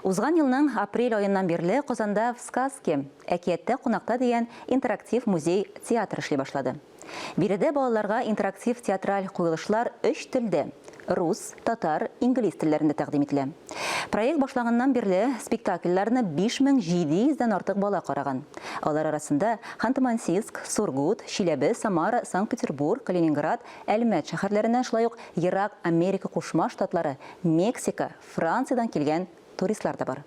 Узган елның апрель аеннан бирле Казанда В сказке, Әкияттә кунакта дигән интерактив музей-театр эшли башлады. Биредә балаларга интерактив театраль куелышлар өч телдә, рус, татар, инглиз телләрендә тәкъдим ителә. Проект башланганнан бирле спектакльләрне 5700 дән артык бала караган. Алар арасында Ханты-Мансийск, Сургут, Чиләбе, Самара, Санкт-Петербург, Калининград, Әлмәт шәһәрләреннән, шулай ук ерак Америка Кушма Штатлары, Мексика, Франциядән килгән туристлар да бар.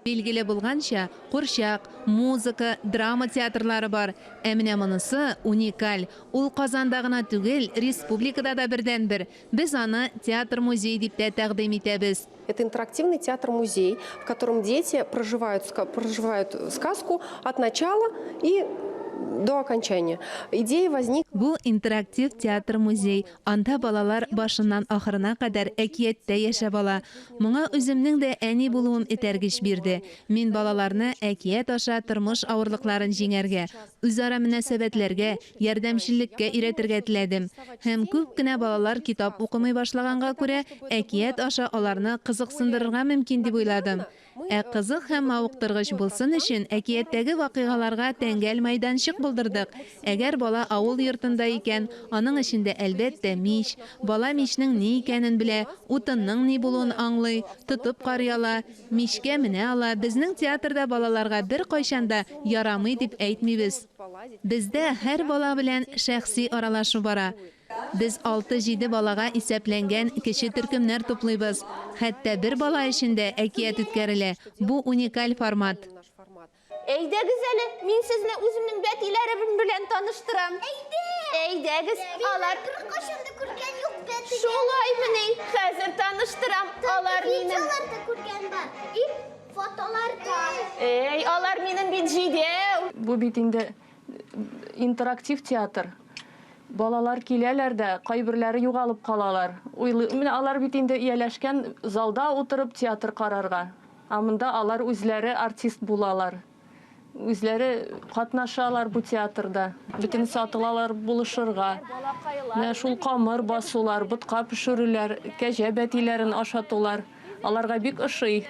Билгеле булганча, курчак, музыка, драма театрлары бар. Ә менә монысы уникаль. Ул Казанда гына түгел, республикада да бердәнбер. Без аны театр-музей дип тә тәкъдим итәбез. Это интерактивный театр-музей, в котором дети проживают, проживают сказку от начала и до окончания. Идея возникла. Бу интерактив театр-музей, Анда балалар башыннан ахырына кадәр әкияттә яшәп ала. Моңа үземнең дә әни булуым этәргеч бирде. Мин балаларны әкият аша тормыш авырлыкларын җиңәргә, үзара мөнәсәбәтләргә, ярдәмчеллеккә өйрәтергә теләдем. Һәм күп кенә балалар китап укымый башлаганга күрә, әкият аша аларны кызыксындырырга мөмкин дип уйладым. Ә кызык һәм мавыктыргыч булсын өчен, әкияттәге вакыйгаларга тәңгәл мәйданчык булдырдык. Әгәр бала авыл йортында икән, аның эчендә, әлбәттә, мич. Бала мичнең ни икәнен белә, утынның ни булуын аңлый, тотып карый ала, мичкә менә ала. Безнең театрда балаларга беркайчан да ярамый дип әйтмибез. Бездә һәр бала белән шәхси аралашу бара. Без алты-җиде балага исәпләнгән кече төркемнәр туплыйбыз. Хәтта бер бала өчен дә әкият үткәрелә. Бу уникаль формат. Әйдәгез әле, мин сезне үземнең бәтиләрем белән таныштырам. Әйдә! Әйдәгез, алар. Беркайчан да күргән юк бәтиләрне. Шулаймыни? Хәзер таныштырам. Алар минем. Видеоларда күргән бар. И фотоларда. Әй, алар минем бит җидәү. Бу бит инде интерактив театр. Балалар киләләр дә, кайберләре югалып калалар. Уйлый, менә алар бит инде ияләшкән залда утырып театр карарга. Ә монда алар үзләре артист булалар. Үзләре катнашалар бу театрда. Бөтенесе атылалар булышырга. Менә шул камыр басулар, ботка пешерүләр, кәҗә бәтиләрен ашатулар. Аларга бик ошый.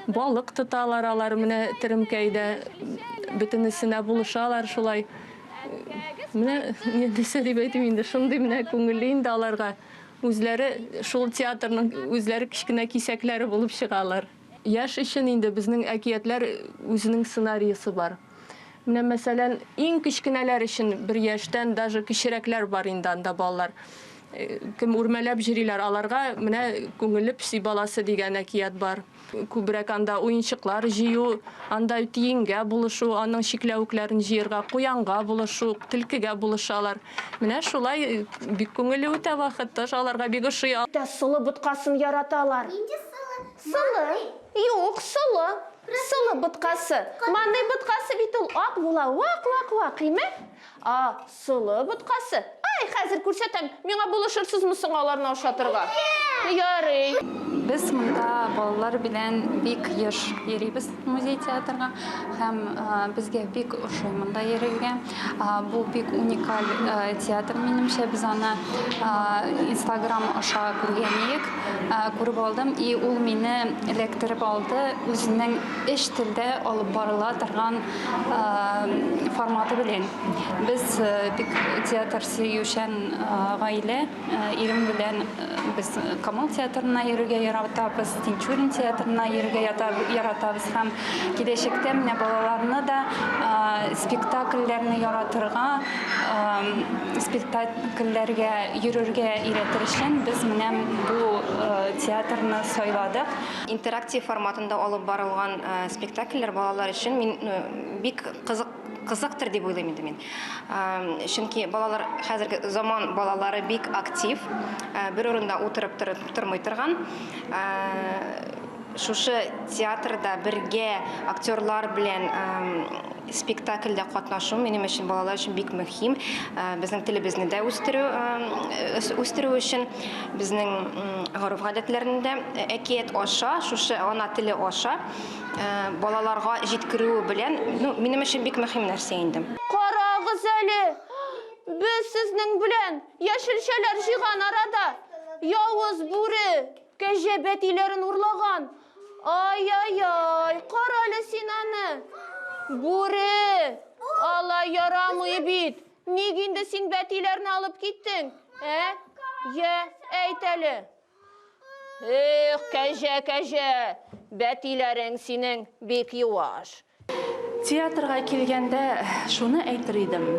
Балык тоталар алар менә теремкәйдә. Бөтенесенә булышалар шулай. Менә нәрсә дип әйтим инде, шундый менә күңелле инде аларга. Үзләре шул театрның үзләре кечкенә кисәкләре булып чыгалар. Яшь өчен инде безнең әкиятләр үзенең сценариесе бар. Менә мәсәлән, иң кечкенәләр өчен бер яшьтән даже кечерәкләр бар инде анда балалар. Кем үрмәләп җөриләр, аларга менә Күңелле песи баласы дигән әкият бар. Күбрәк анда уенчыклар җыю, анда тиенгә булышу, аның чикләвекләрен җыерга, куянга булышу, төлкегә булышалар. Менә шулай бик күңелле үтә вакыт, тоже аларга бик ошый. Тә солы боткасын яраталар. Нинди солы? Солы. Юк, солы. Солы боткасы. Манный боткасы бит ул ак була, вак-вак-вак, име? А солы боткасы. Ай, хәзер күрсәтәм. Миңа булышырсызмы соң аларны ашатырга? Ярый. Без монда балалар белән бик еш йөрибез музей-театрга һәм безгә бик ошый монда йөрергә. Бу бик уникаль театр, минемчә. Без аны Инстаграм аша күргән идек, күреп алдым, и ул мине эләктереп алды үзенең өч телдә алып барыла торган форматы белән. Без бик театр сөючән гаилә. Ирем белән без Камал театрына йөрергә яратабыз, Тинчурин театрына йөрергә яратабыз һәм киләчәктә менә балаларны да спектакльләрне яратырга, спектакльләргә йөрергә өйрәтер өчен без менә бу театрны сайладык. Интерактив форматында алып барылган спектакльләр балалар өчен мин бик кызык кызыктыр дип уйлыйм инде мин. Чөнки балалар хәзерге заман балалары бик актив, бер урында утырып тормый торган. Шушы театрда бергә актерлар белән спектакльдә катнашу минем өчен балалар өчен бик мөһим. Безнең телебезне дә үстерү үстерү өчен безнең гореф-гадәтләрне дә әкият аша, шушы ана теле аша балаларга җиткерүе белән, ну, минем өчен бик мөһим нәрсә инде. Карагыз әле, без сезнең белән яшелчәләр җыйган арада явыз бүре. Кәҗә бәтиләрен урлаган. Ай-яй-яй, карале син аны. Бүре! Алай ярамый бит. Ник инде син бәтиләрне алып киттең? Ә? Йә, әйт әле. Эх, кәҗә, кәҗә, бәтиләрең синең бик юаш. Театрга килгәндә шуны әйтер идем.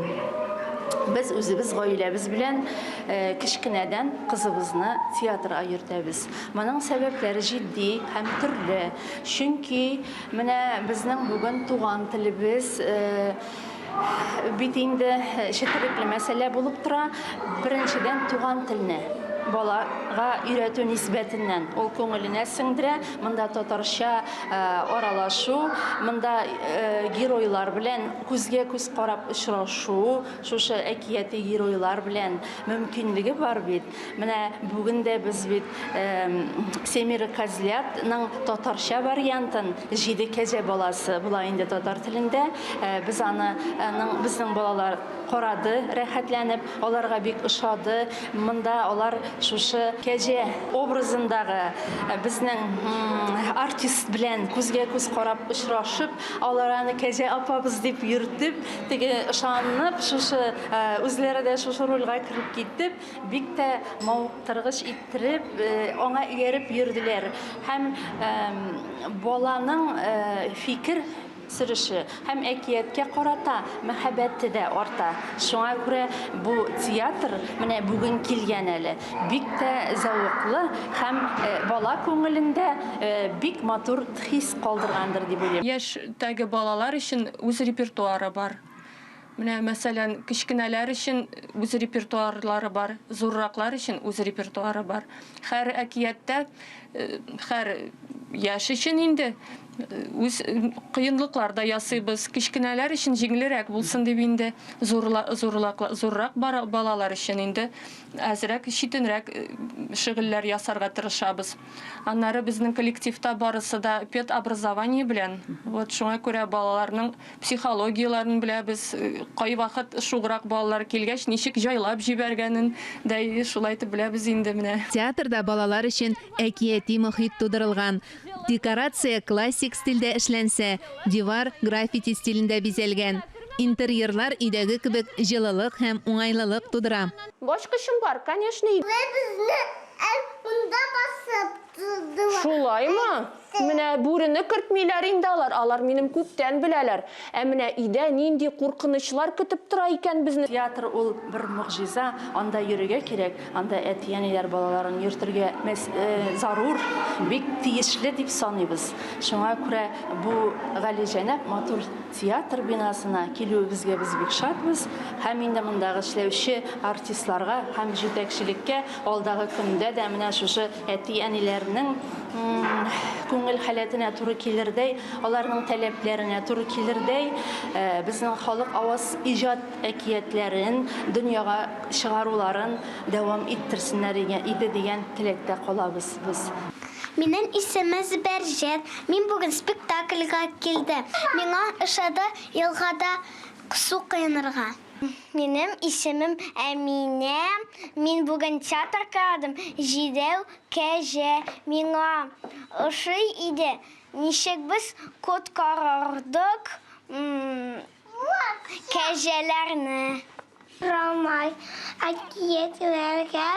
Без үзебез гаиләбез белән э, кечкенәдән кызыбызны театрга йөртәбез. Моның сәбәпләре җитди һәм төрле. Чөнки менә безнең бүген туган телебез э, бит инде четерекле мәсьәлә булып тора. Беренчедән, туган телне балага өйрәтү нисбәтеннән ул күңеленә сеңдерә. Монда татарча аралашу, монда геройлар белән күзгә күз карап очрашу, шушы әкияти геройлар белән мөмкинлеге бар бит. Менә бүген дә без бит Семеро козлят ның татарча вариантын, Җиде кәҗә баласы була инде татар телендә. Без аны ның безнең балалар карады рәхәтләнеп, аларга бик ошады. Монда алар шушы кәҗә образындагы безнең артист белән күзгә күз карап очрашып, алар аны кәҗә апабыз дип йөртеп, теге ышанып, шушы үзләре дә шушы рольгә кереп китеп, Бик тә мавыктыргыч иттереп, аңа ияреп йөрделәр. Һәм баланың фикер сөреше һәм әкияткә карата мәхәббәте дә арта. Шуңа күрә бу театр менә бүген килгән әле бик тә зәвыклы һәм бала күңелендә бик матур хис калдыргандыр дип уйлыйм. Яшьтәге балалар өчен үз репертуары бар. Менә, мәсәлән, кечкенәләр өчен үз репертуарлары бар, зурраклар өчен үз репертуары бар. Һәр әкияттә, һәр яшь өчен инде үз кыенлыклар да ясыйбыз. Кечкенәләр өчен җиңелрәк булсын дип инде, зуррак балалар өчен инде әзрәк читенрәк шөгыльләр ясарга тырышабыз. Аннары безнең коллективта барысы да педобразование белән. Вот шуңа күрә балаларның Психологияләрен беләбез, кайвакыт шуграк балалар килгәч, ничек җайлап җибәргәнен дә шулай итеп беләбез инде менә. Театрда балалар өчен әкияти мохит тудырылган. Декорация классик стильдә эшләнсә, дивар граффити стилендә бизәлгән. Интерьерлар өйдәге кебек җылылык һәм уңайлылык тудыра. Бачкычым бар, конечно. Безне монда басып тордылар. Шулаймы? Менә бүрене кертмиләр инде алар, алар минем күптән беләләр. Ә менә өйдә нинди куркынычлар көтеп тора икән безне? Театр ул бер могҗиза, анда йөрергә кирәк, анда әти-әниләр балаларын йөртергә зарур, бик тиешле дип саныйбыз. Шуңа күрә бу галиҗәнап матур театр бинасына килүебезгә без бик шатбыз һәм инде мондагы эшләүче артистларга һәм җитәкчелеккә алдагы көндә дә менә шушы әти-әниләрнең күңел халәтенә туры килердәй, аларның таләпләренә туры килердәй, безнең халык аваз иҗат әкиятләрен дөньяга чыгаруларын дәвам иттерсеннәр иде дигән теләктә калабыз без. Минем исемем Зөбәрҗәт. Мин бүген спектакльгә килдем. Миңа ошады елгада су коенырга. Минем исемем Әминә. Мин бүген театр карадым. Җидәү кәҗә. Миңа ошый иде. Ничек без коткарырдык кәҗәләрне. Рамай, әкиятләргә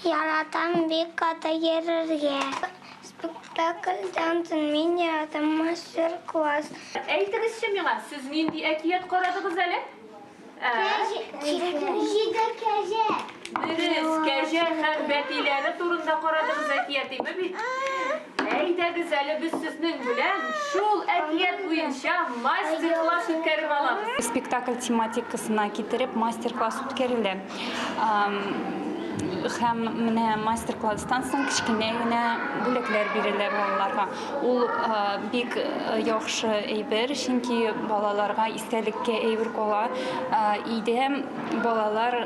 яратам бик каты йөрергә. Спектакльдән соң мин яратам мастер-класс. Әйтегезче миңа, сез нинди әкият карадыгыз әле? Ә? Җиде кәҗә. Дөрес, кәҗә һәм бәтиләре турында карадыгыз әкият, име бит? Әйдәгез әле без сезнең белән шул әкият буенча мастер-класс үткәреп алабыз. Спектакль тематикасына китереп мастер-класс үткәрелде. Һәм менә мастер-класстан соң кечкенә генә бүләкләр бирелә балаларга. Ул бик яхшы әйбер, чөнки балаларга истәлеккә әйбер кала. Өйдә балалар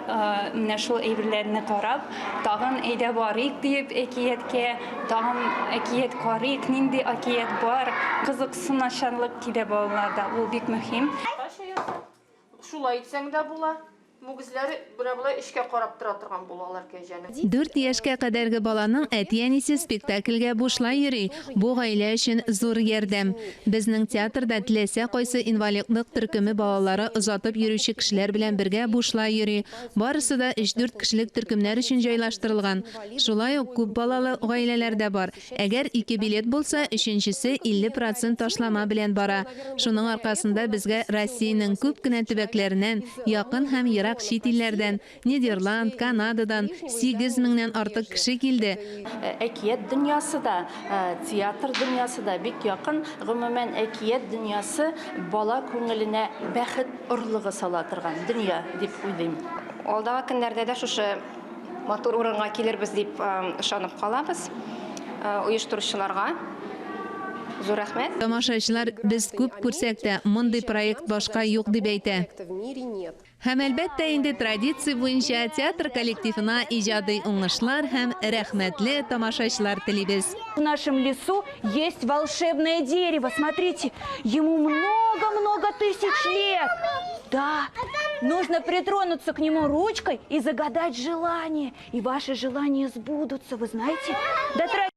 менә шул әйберләрне карап, тагын әйдә барыйк диеп әкияткә, тагын әкият карыйк, нинди әкият бар, кызыксыначанлык килә балаларда, ул бик мөһим. Шулай итсәң дә була. Мөгезләре менә болай эчкә карап тора торган булалар кәҗәнең. Дүрт яшькә кадәрге баланың әти-әнисе спектакльгә бушлай йөри, бу гаилә өчен зур ярдәм. Безнең театрда теләсә кайсы инвалидлык төркеме балалары озатып йөрүче кешеләр белән бергә бушлай йөри. Барысы да өч-дүрт кешелек төркемнәр өчен җайлаштырылган. Шулай ук күп балалы гаиләләр дә бар. Әгәр ике билет булса, өченчесе 50 процент ташлама белән бара. Шуның аркасында безгә Россиянең күп кенә төбәкләреннән, якын һәм ерак чит илләрдән, Нидерланд, Канададан 8 меңнән артык кеше килде. Әкият дөньясы да, театр дөньясы да бик якын. Гомумән, әкият дөньясы бала күңеленә бәхет орлыгы сала торган дөнья дип уйлыйм. Алдагы көннәрдә дә шушы Матур урынга килербез дип ышанып калабыз. Оештыручыларга зур рәхмәт. Тамашачылар без күп күрсәк тә, мондый проект башка юк дип әйтә. Һәм әлбәттә инде традиция буенча театр коллективына иҗади уңышлар һәм рәхмәтле тамашачылар телибез. В нашем лесу есть волшебное дерево. Смотрите, ему много-много тысяч лет. Да, нужно притронуться к нему ручкой и загадать желание. И ваши желания сбудутся, вы знаете? Дотра...